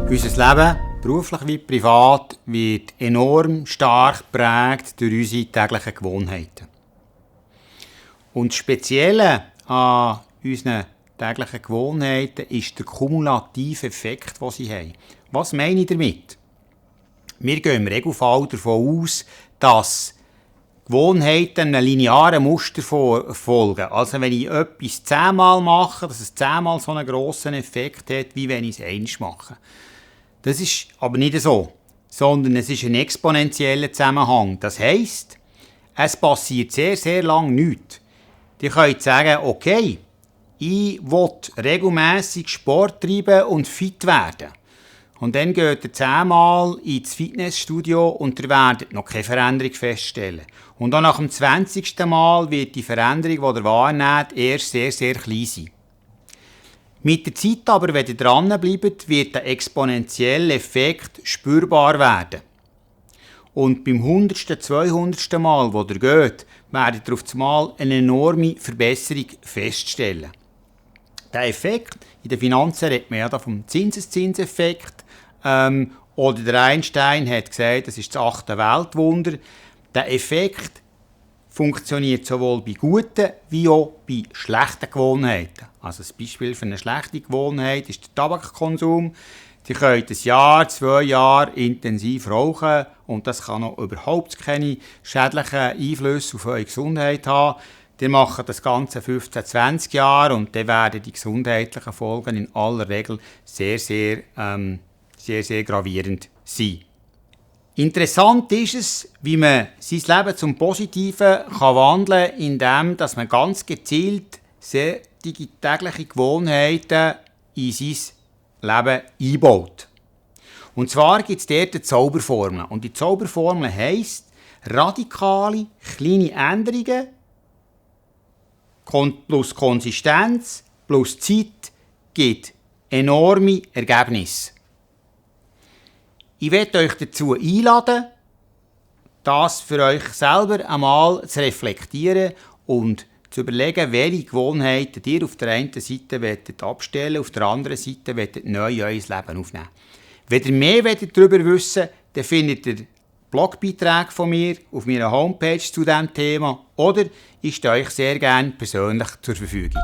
Unser Leben, beruflich wie privat, wird enorm stark geprägt durch unsere täglichen Gewohnheiten. Und das Spezielle an unseren täglichen Gewohnheiten ist der kumulative Effekt, den sie haben. Was meine ich damit? Wir gehen im Regelfall davon aus, dass Gewohnheiten einem linearen Muster folgen. Also wenn ich etwas 10-mal mache, dass es 10-mal so einen grossen Effekt hat, wie wenn ich es einmal mache. Das ist aber nicht so, sondern es ist ein exponentieller Zusammenhang. Das heisst, es passiert sehr, sehr lang nichts. Ihr könnt sagen, okay, ich will regelmässig Sport treiben und fit werden. Und dann geht ihr 10-mal ins Fitnessstudio und ihr werdet noch keine Veränderung feststellen. Und auch nach dem 20. Mal wird die Veränderung, die ihr wahrnehmt, erst sehr, sehr klein sein. Mit der Zeit aber, wenn ihr dranbleibt, wird der exponentielle Effekt spürbar werden. Und beim 100., 200. Mal, wo ihr geht, werdet ihr auf einmal eine enorme Verbesserung feststellen. Der Effekt, in den Finanzen redet man ja vom Zinseszinseffekt, oder der Einstein hat gesagt, das ist das 8. Weltwunder. Der Effekt funktioniert sowohl bei guten wie auch bei schlechten Gewohnheiten. Also ein Beispiel für eine schlechte Gewohnheit ist der Tabakkonsum. Sie können ein Jahr, 2 Jahre intensiv rauchen und das kann noch überhaupt keine schädlichen Einflüsse auf eure Gesundheit haben. Die machen das Ganze 15, 20 Jahre und dann werden die gesundheitlichen Folgen in aller Regel sehr, sehr gravierend sein. Interessant ist es, wie man sein Leben zum Positiven wandeln kann, indem man ganz gezielt solche tägliche Gewohnheiten in sein Leben einbaut. Und zwar gibt es dort eine Zauberformel. Und die Zauberformel heisst, radikale, kleine Änderungen plus Konsistenz plus Zeit gibt enorme Ergebnisse. Ich möchte euch dazu einladen, das für euch selber einmal zu reflektieren und zu überlegen, welche Gewohnheiten ihr auf der einen Seite abstellen wollt, auf der anderen Seite neu in euer Leben aufnehmen. Wenn ihr mehr darüber wissen wollt, dann findet ihr Blogbeiträge von mir auf meiner Homepage zu diesem Thema oder ich stehe euch sehr gerne persönlich zur Verfügung.